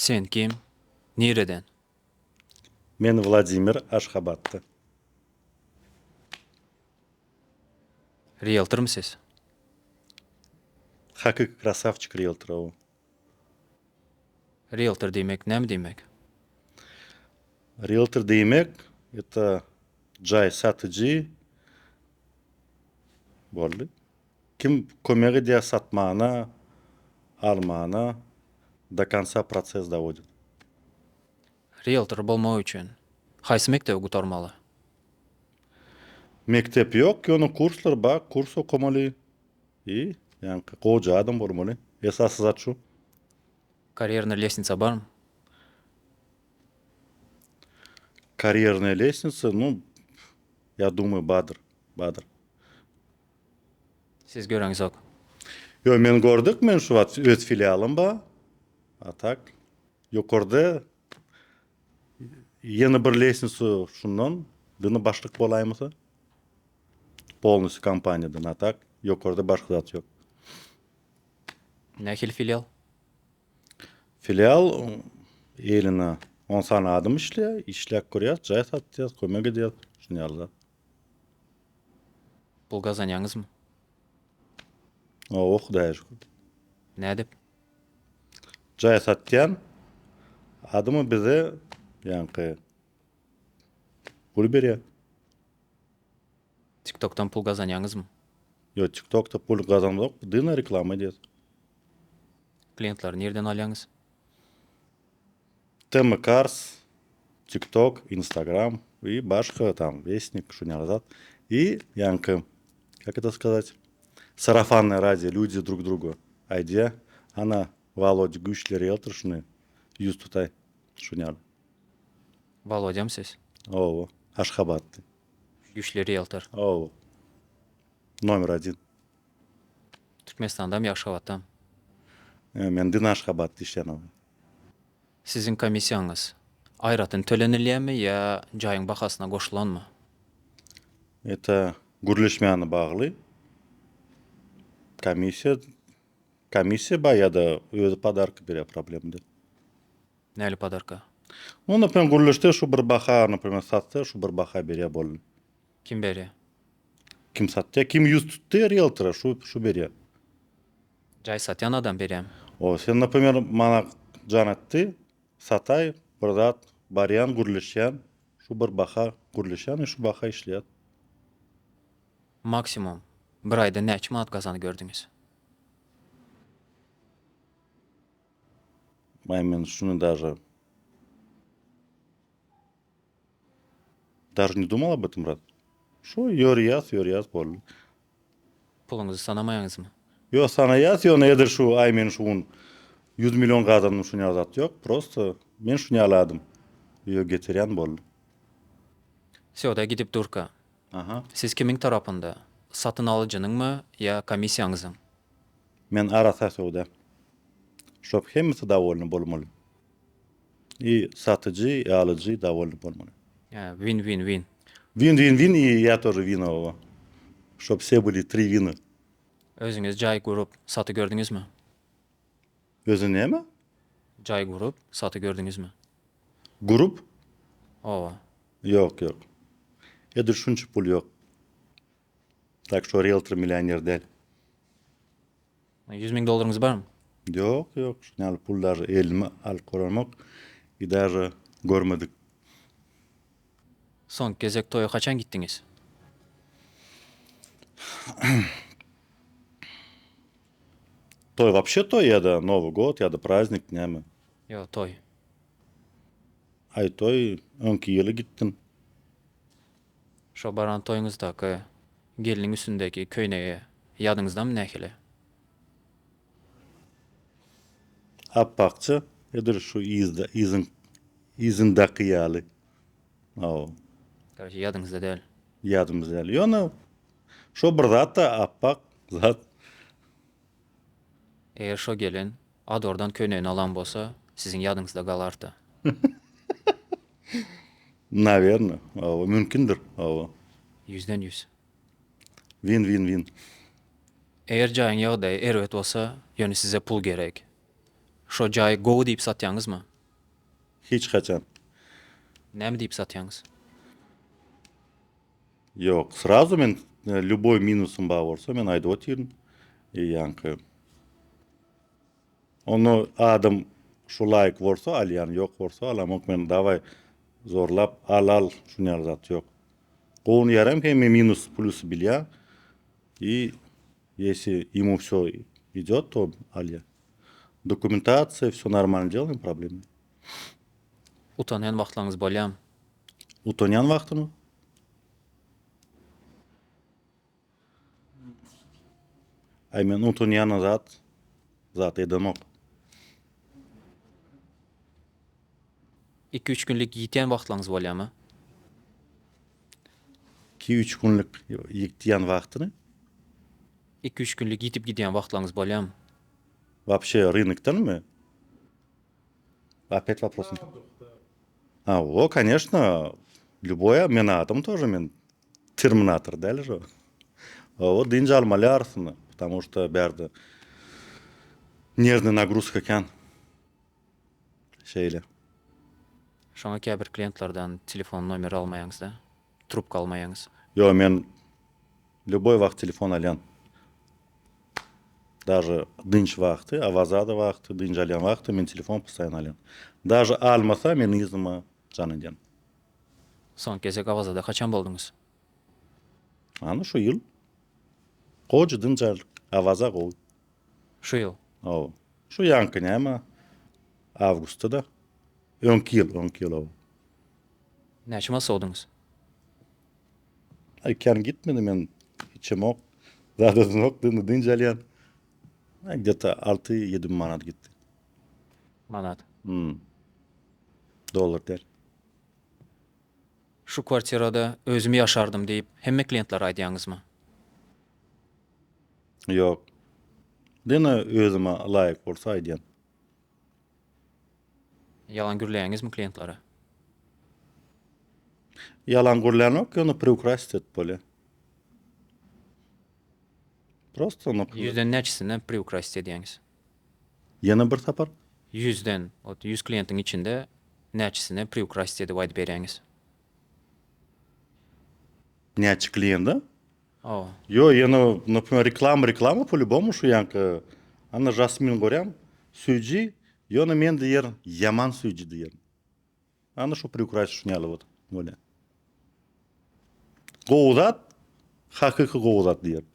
Sen kim? Nireden? Men Wladimir Aşgabatda. Rieltormy siz? Hakyky krasawçik rieltor ow. Rieltor diýmek näme diýmek? Rieltor diýmek это jaý satyjy boldy. Kim kömek edýär satmana, almana, do konca proces dowodit. Rieltor bolmak üçin haýsy mekdebi gutarmaly? Mekdep ýok, ýöne kurslar bar, kurs okamaly i ýaňky goja adam bolmaly. Esasy zat şu. Karýernyý lestnitsa barmy? Karýernyý lestnitsa, nu, ýa dumаю, bardyr, bardyr. Siz göreňizok. Ýok, men gördük, men şu wagt öz filialym bar. A tak, ýokarda ýene bir lestnitsa şundan, dini başlyk bolaýmasa. Polnusy kompaniýadan, a tak, ýokarda başga zat ýok. Nähili filial? Filial eline on sany adam işleýär, işläp görýär, jaý satýar, kömek edýär, şuny ýaly zat. Pul gazanýaňyzmy? Hawa, Hudaýa şükür. Nädip? Jaý satýan adama bize ýaňky pul berýär. Tiktokdan pul gazanýaňyzmy? Ýok, tiktokda pul gazanzok, dyna reklama edýäs. Kliýentleri nirden alýaňyz? Tm Cars, TikTok, Instagram i başga tam Westnik şuny ýaly zat. I ýaňky как это сказать сарафанное радио люди друг другу aýdýa ana Wolodýa güýçli rieltor şuny ýüz tutaý şuny ýaly. Wolodýam siz? Hawa, Aşgabatly. Güýçli rieltor. Hawa. Nomer odin. Türkmenistandamy ýa Aşgabatdamy? Men diňe Aşgabatda işleýän. Siziň komissiýaňyz aýratyn tölenilýärmi ýa jaýyň bahasyna goşulanmy? Это gürleşmäne bagly. Komissiýa komissiýa bar ýa-da özi podarka berýär problem däl. Näli podarka? Nu, naprimер, gürleşse şu bir baha, naprimер, satsa şu bir baha berýär boldy. Kim berýär? Kim satýar? Kim ýüz tutdy rieltora şu şu berýär. Jaý satýan adam berýämi? O sen naprimer maňa jan etdi sataý bir zat barýan gürleşýän şu bir baha gürleşýän i şu baha işleýät. Maksimum bir aýda näçe manat gazany gördüňiz? Aý men şuny daže Daže ne dumал об этом brat. Şu ýörýäs ýörýäs boldy. Puluňyzy sanamaýaňyzmy? Ýok sanaýas ýöne edil şu aý men şu gün 100 million gazandym şuny ýaly zat ýok prosto men şuny ýaly adym öýe getirýän boldy. Söwda gidip durka Aha. siz kimiň tarapynda satyn alyjynyňmy ýa komissiýaňyzyň? Men arassa söwda. Şop hemmesi dowolny bolmaly. I satyjy i alyjy dowolny bolmaly. Hä, win win win. Win win win i ýa тоже wina oba. Şop wse byli tri wina. Özüňiz jaý gurup saty gördüňizmi? Özi näme? Jaý gurup saty gördüňizmi? Gurup? Oba. Ýok ýok. Edil şunça pul ýok. Tak şo rieltor millioner däl. 100 müň dollaryňyz barmy? Ýok, ýok, şuny ýaly pul daže elime alyp göremok i daže görmedik. Soňky gezek toýa haçan gitdiňiz? Toý wapşe toý ýa-da Nowy god ýa-da praznik näme? Ýok, toý. Aý toý öňki ýyly gitdim. Şo baran toýuňyzdaky gelniň üstündäki köýnegi ýadyňyzdamy nähili? Apbakja edil şu yzda yzyň yzyndaky ýaly. Hawa. Garoçe ýadyňyzda däl. Ýadymda däl. Ýöne şo bir zat-da apbak zat. Eger şo gelin Adordan köýnegini alan bolsa, siziň ýadyňyzda galardy. Nawerno, hawa, mümkindir, hawa. Ýüzden ýüz. Win, win, win. Eger jaýyň ýagdaýy erbet bolsa, ýöne size pul gerek. Şo jaýy gowy diýip satýaňyzmy? Hiç haçan. Näme diýip satýaňyz? Ýok, srazu men lýuboý minusym bar bolsa men aýdyp otyryn. Ýaňky Onda adam şu laýyk bolsa alýan, ýok bolsa alamok men daway zorlap al al şun ýaly zat ýok. Gowuny ýaram hemme minus plusy bilýär i ýesi emu wsё idýot to alýar. Dokumentasiýa wsё normalno delaým problem ýok. Utanýan wagtlaryňyz bolýamy? Utanýan wagtymy? Aý men utanýan zat zat edemok. Iki-üç günlük ýitýän wagtlaryňyz bolýamy? Iki-üç günlük ýitýän wagtyny? Iki-üç günlük ýitip gidýän wagtlaryňyz bolýamy? Wapşe rynokdanmy? Opet wopros. A, o, конечно, любой men adam тоже men terminator däl şo. O dynç almaly arasynda, потому что bärde nerwnyý nagruzka kän. Şeýle. Şoňa käbir kliýentlerden telefon nomer almaýaňyzda, trubka almaýaňyz. Ýo men lýuboý wagt telefon alýan. Daže dynç wagty, Awazada wagty, dynç alýan wagty men telefon postoýanno alýan. Daže almasa men yzyma jan edýän. Soňky gezek Awazada haçan bolduňyz? Ana şu ýyl. Goja dynç aldyk. Awaza gowy. Şu ýyl? Hawa. Şu ýaňky näme? Awgustda-da. Öňki ýyl, öňki ýyl hawa. Näçe manat sowduňyz? Aý kän gitmedi men içemok. Zat edemok, dynç alýan. Gde-to 6-7 manat gitdi. Manat. Hmm. Dollar däl. Şu kwartirada özüm ýaşardym diýip hemme klientlere aýdýaňyzmy? Ýok. Diňe özüme laýyk bolsa aýdýan. Ýalan gürleýäňizmi klientlere? Ýalan gürlänok, ýöne priukrasit edip bolýar. Prosto naprimýer. Ýüzden näçesine priukrasit edýäňiz? Ýene bir sapar. Ýüzden, ot ýüz klientiň içinde näçesine priukrasit edip aýdyp berýäňiz? Näçe kliende? Hawa. Ýo, ýöne, naprimýer, reklama, reklama po-lýubomu şu ýaňky ana Jasmin görýän, süýji, ýöne men diýerin, ýaman süýji diýerin. Ana şu priukrasit şuny ýaly bot, bolýar. Gowy zat, hakyky gowy zat diýerin.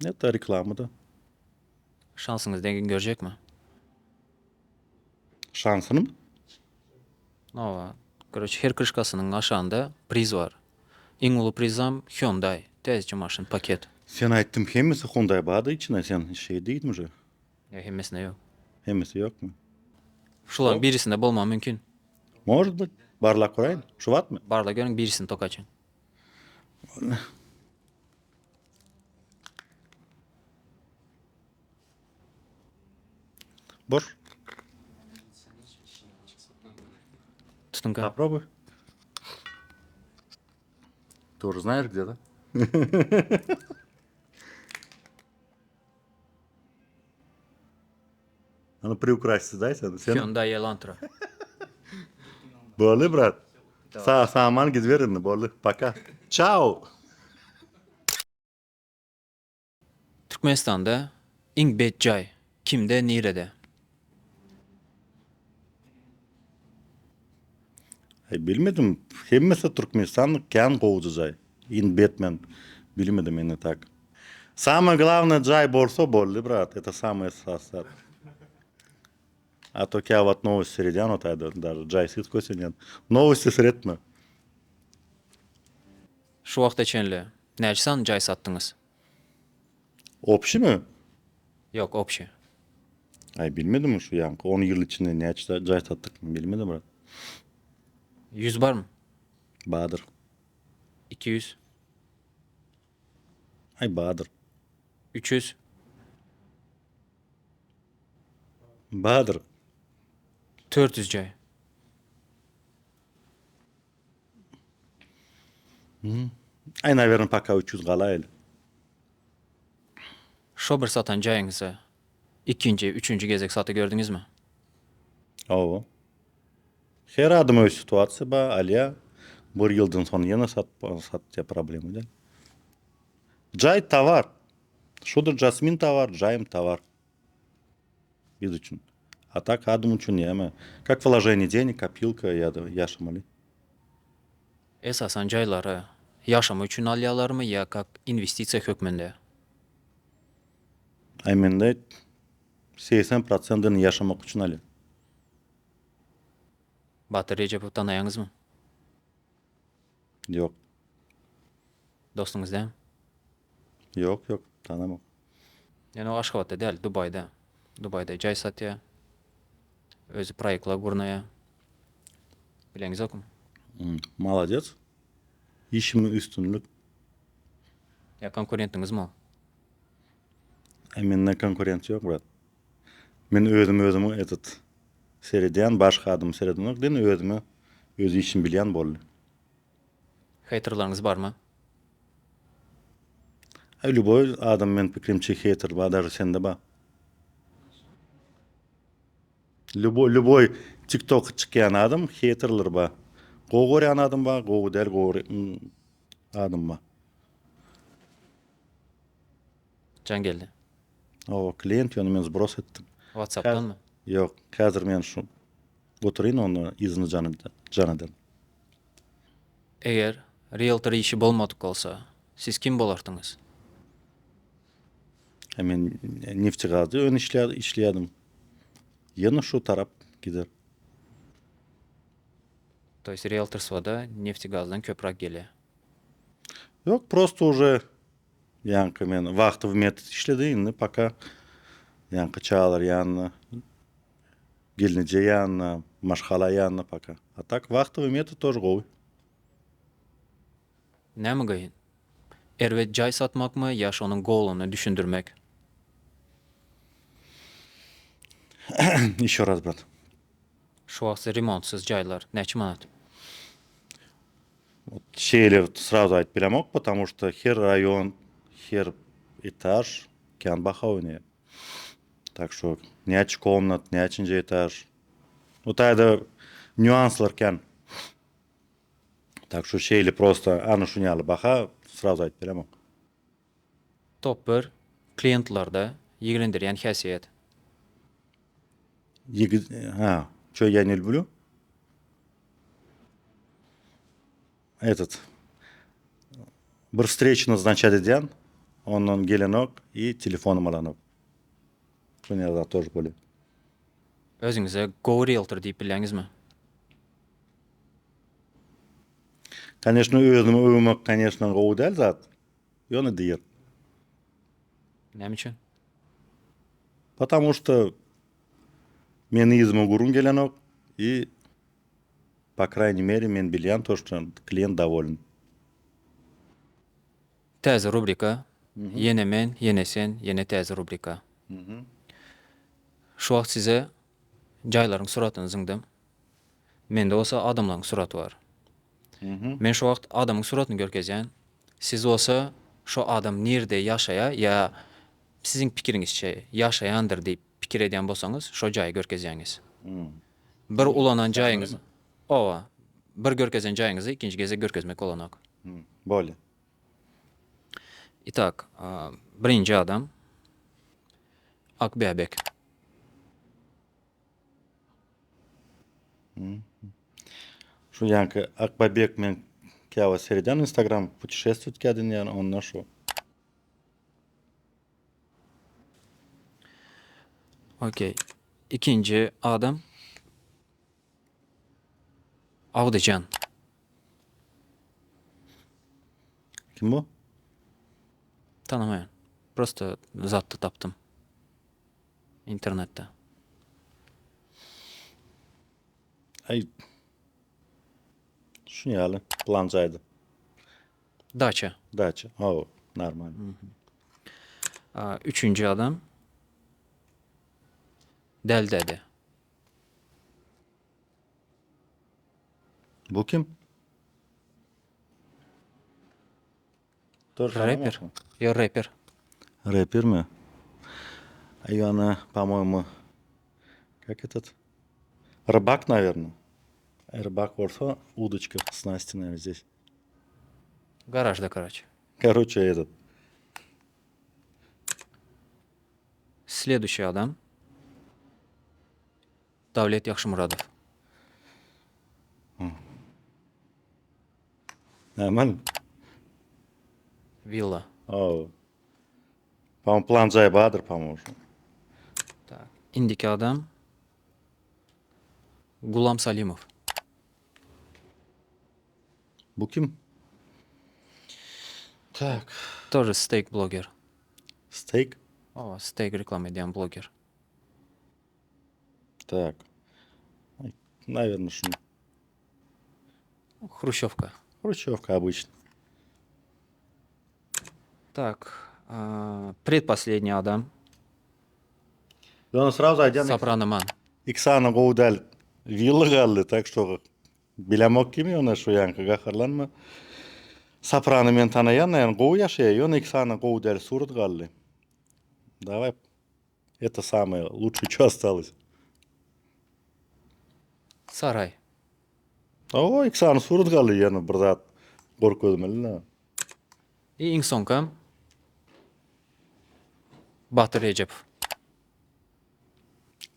Eta reklama-da. Şansyňyz deňin görjekmi? Şansynym? Hawa. Karoçe her kryşkasynyň aşagynda priz bar. Iň uly prizam Hyundai. Täzeçe maşyn paket. Sen aýtdym hemmesi Hyundai bardy içinde sen şeý diýdiň uje. Ýa hemmesinde ýok. Hemmesi ýokmy? Şularyň birisinde bolmagy mümkin. Может быть. Barlap göräýin. Şu wagtmy? Barla görüň birisini tok açyň. Boş. Tutuňka. Попробуй. Ты уже знаешь где, да? Ana priukrasить dai sen. Sen Hyundai Elantra. Boldy brat. Sag saman gidiber indi boldy. Пока. Çao. Türkmenistanda iň bet jaý kimde nirede? Aý bilmedim hemmesi Türkmenistan kän gowja jaý iň bet men bilmedim indi tak. Samое главное jaý bolsa boldy brat это самое esasy zat. A to käwagt nowosti seredýän o taýda daže jaýsyz kösenýän. Nowosti seretme. Şu wagta çenli näçe sany jaý satdyňyz? Opşymy? Ýok opşy. Aý bilmedim şu ýaňky on ýyl içinde näçe jaý satdyk bilmedim brat. Ýüz barmy? Badyr. 200. Aý badyr. 300. Badyr. 400 jaý. Aý nawerno paka 300 galaýyl. Şo bir satan jaýyňyzy ikinji, üçünji gezek saty gördüňizmi? Hawa. Her adam öz situasiýa bar, alýa. Bir ýyldan soň ýene sat, satýa problema däl. Jaý towar. Şudur jasmin towar, jaýam towar. Biz üçin. A tak adam üçin näme? Kak wloženiýe denig, kopilka ýa-da ýaşamaly. Esasan jaýlary ýaşamak üçin alýalarmy ýa kak inwestisiýa hökmünde? Aý mende 80 prosentini ýaşamak üçin alýar. Batyr Rejepowy tanaýaňyzmy? Ýok. Dostuňyz dämi? Ýok, ýok, tanamok. Ýöne o Aşgabatda däl, Dubaýda. Dubaýda jaý satýar. Özi proýektler gurnaýar. Bileňizokmy? Molodec. Işiňde üstünlik. Ýa konkurentiňizmi ol? Aý mende konkurensiýa ýok brat. Men özüm özümi etet seredýän başga adam seredenok diňe özüme öz işimi bilýän boldy. Heýterleriňiz barmy? Aý lýuboý adam men pikrimçe heýter bar daže sende bar. Lýuboý lýuboý tiktok çykýan adam heýterler bar. Gowy görýän adam bar gowy däl gowy adam bar. Jaň geldi. Hawa klient ýöne men sbros etdim. Whatsappdanmy? Ýok häzir men şu oturyn onda yzyny jan ederin. Eger rieltor işi bolmadyk bolsa, siz kim bolardyňyz? E men neftegazda ön işleýärdim. Ýene şu tarap gider. To есть rieltorstwoda neftegazdan köprak gelýär. Ýok, prosto уже ýaňky men wagtowy metod işledi, indi poka ýaňky çagalar ýanynda, gelneje ýanynda, maşgala ýanynda poka. A tak wagtowy metod тоже gowy. Näme gyn? Erbet jaý satmakmy ýa şonuň goluny düşündirmek? Еще raz brat. Şu wagt remontsyz jaýlar näçe manat? Şeýle srazu aýdyp bilemok, потому что her raýon, her etaž kän baha oýnaýar. Tak şo näçe komnat, näçinji etaž. Bu taýda nýuanslar kän. Tak şo şeýle prosta ana şuny ýaly baha srazu aýdyp bilemok. Top bir kliýentlarda ýigrendirýän häsiýet. Ýigit, ha, ço ýa ne lüblü? Этот bir wstreça naznaçat edýän, ondan gelenok i telefonym alanok. Şuny ýaly zat тоже bolýar. Özüňize gowy rieltor diýip bilýäňizmi? Koneşno özümi öwmek koneşno gowy däl zat. Ýöne diýer. Näme üçin? Потому что meni yzyma gürrüň gelenok i po krayniy mere men bilýän to что klient dowoln. Täze rubrika, Ýene men, ýene sen, ýene täze rubrika. Şu wagt size jaýlaryň suratyny zyňdym. Mende bolsa adamlaryň suraty bar. Men şu wagt adamyň suratyny görkezýän. Siz bolsa şo adam nirde ýaşaýar ýa siziň pikiriňizçe ýaşaýandyr diýip pikir edýän bolsaňyz şo jaýy görkezýäňiz. Bir ulanan jaýyňyz Owa, bir görkezen jaýyňyzy ikinji gezek görkezmek bolanok. Bolýa. Itak, birinji adam Akbäbek. Şu ýaňky Akbabek men käwagt seredýän instagram putişestwit kädinýän onda şu. Okey. Ikinji adam Awdyjan. Kim bu? Tanamaýan. Prosto zatda tapdym. Internetde. Aý. Şuny ýaly plan jaýda. Daça. Daça. Hawa, normal. Üçünji adam. Däl däde. Bu kim? Reper. Ýo reper. Repermi? Aý ona, po-moýemu, как этот? Rybak, nawerno. Rybak bolsa udoçka snasti naверное здесь. Garažda karoçe. Karoçe этот. Sleduşiý adam Dawlet Ýagşymyradow. Näme? Willa. Hawa. Pam plan jaý bardyr pam şu. Tak. Indiki adam Gulam Salimow. Bu kim? Tak. Тоже steýk bloger. Steýk? Hawa, steýk reklama edýän bloger. Tak. Nawerno şuny. Hruşewka. Hruşewka obычno. Tak, predposledniý adam. Ýöne srazu aýdýan. Soprano man. Iki sany gowy däl willa galdy, tak şo bilemok kim ýöne şu ýaňky gaharlanma. Soprano men tanaýan, ýani gowy ýaşaýar, ýöne iki sany gowy däl surat galdy. Daway Это самое лучшее, что осталось. Saraý. Hawa, iki sany surat galdy ýöne bir zat görkezmeli-dä. I iň soňkam Batyr Rejepow.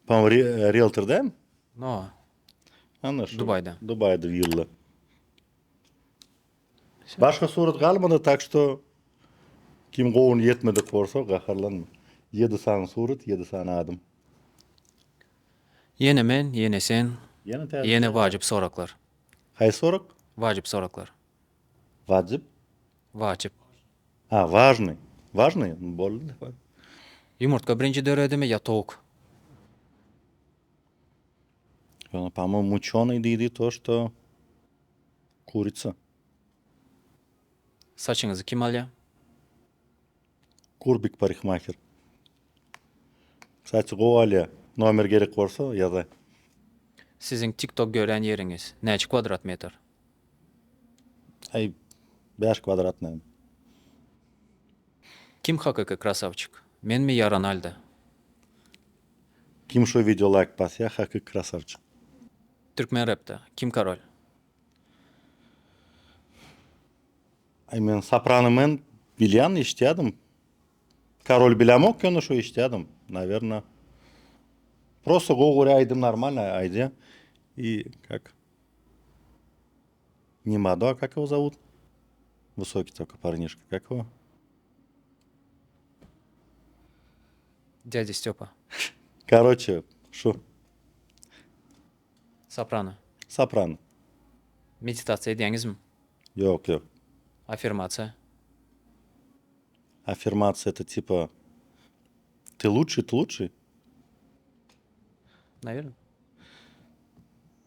Pam rieltor dämi? No. Ana şu. Dubaýda. Dubaýda willa. Başga surat galmady tak şto kim gowuny ýetmedik bolsa gaharlanma. Ýedi sany surat ýedi sany adam. Ýene men, ýene sen, Ýene täze ýene wajyp soraklar. Haýsy sorak? Wajyp soraklar. Wajyp? Wajyp. Ha, wažnyý. Wažnyý? Boldy. Ýumurtga birinji döredimi ýa towuk? Ýöne po-moýemu uçenyý diýdi to şto Kurica. Saçyňyzy kim alýa? Kurbik parikmaher. Saçy gowy alýa. Nomer gerek bolsa ýazaý. Siziň tiktok görýän ýeriňiz näçe kwadrat metr? Aý bäş kwadrat näme. Kim hakyky krasawçik? Menmi ýa Ronaldo? Kim şu wideo laýk basýa hakyky krasawçik. Türkmen repde kim korol? Aý men soprano men bilýän eşitýädim. Korol bilemok ýöne şu eşitýädim. Nawerno. Prosto gowy görýä aýdym normalno aýdýa. I как Не Мадо, а как его зовут? Высокий такой парнишка, как его? Дядя Степа. Короче, şu. Soprano. Soprano. Meditasiýa edýäňizmi? Ýok, ýok. Affirmasiýa. Affirmasiýa это типа ты лучший, ты лучший? Nawerno.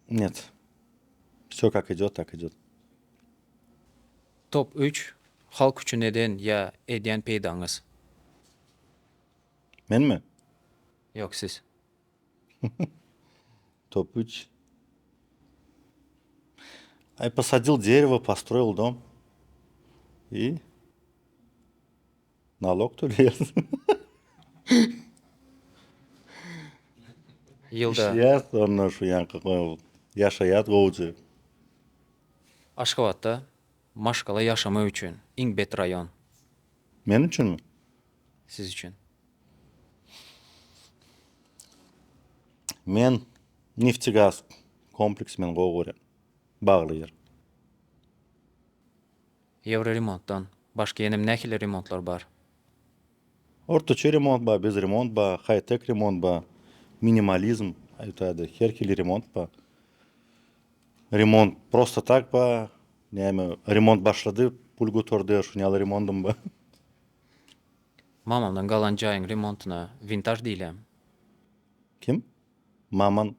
Нет. Все как idýot, tak idýot. Top üç halk üçin eden ýa edýän peýdaňyz? Menmi? Ýok siz. Top üç. Aý posadil derewo, postroil dom. I Nalog töleýäs. Ýylda. Işleýäs, ondan şu ýaňky ýaşaýas gowja. Aşgabatda maşgala ýaşamak üçin iň bet raýon. Men üçinmi? Siz üçin. Men Neftegaz kompleks men gowy görýän. Bagly ýer. Ýewroremontdan başga ýenem nähili remontlar bar? Ortaça remont bar, bez remont bar, haý-tek remont bar, minimalizm, aýtaýda her hili remont bar. Remont prosto tak bar, näme remont başlady, pul göterdi, şuny ýaly remondam bar. Mamamdan galan jaýyň remontyna wintaž diýilýärmi? Kim? Maman.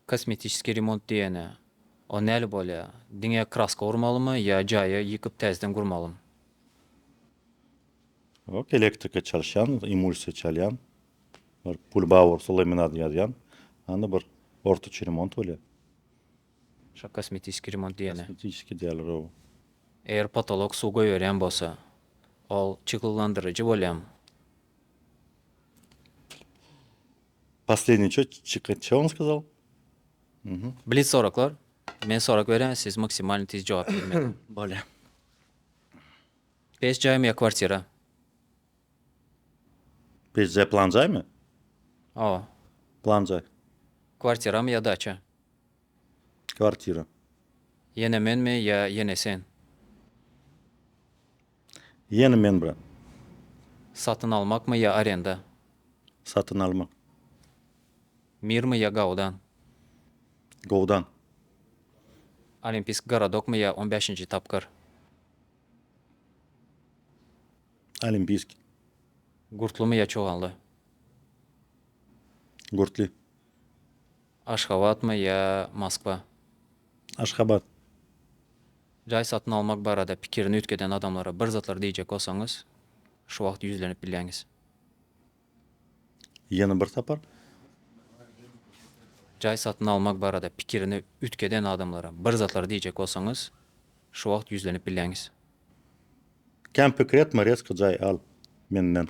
Kosmetiçeskiý remont diýeni o näli bolýa? Diňe kraska urmalymy ýa jaýy ýykyp täzeden gurmalymy? Ýok elektrika çalyşýan, emulsiýa çalýan, bir pul bar bolsa laminat ýazýan, anda bir ortaça remont bolýa. Şo kosmetiçeskiý remont diýeni. Kosmetiçeskiý diýýärler oba. Eger potolok suw goýberýän bolsa, ol çyglylandyryjy bolýamy? Последний ço çykyt ço on skazal? Blitz soraglar. Men sorag berýän, siz maksimalny tiz jogap bermeli. Bolýar. Pes jaýmy ýa kwartira? Pes jaý plan jaýmy? Hawa. Plan jaý. Kwartiramy ýa daça? Kwartira. Ýene menmi ýa ýene sen? Ýene men brat. Satyn almakmy ýa arenda? Satyn almak. Mirmi ýa Gaudan? Gowdan. Olimpiýsk gorodokmy ýa on bäşinji tapgyr? Olimpiýskiý. Gurtlymy ýa Çoganly? Gurtly. Aşgabatmy ýa Moskwa? Aşgabat. Jaý satyn almak barada pikirini üýtgeden adamlara bir zatlar diýjek bolsaňyz, şu wagt ýüzlenip bilýäňiz. Ýene bir sapar. Jaý satyn almak barada pikirini üýtgeden adamlara bir zatlar diýjek bolsaňyz, şu wagt ýüzlenip bilýäňiz. Kän pikir etme rezko jaý al menden.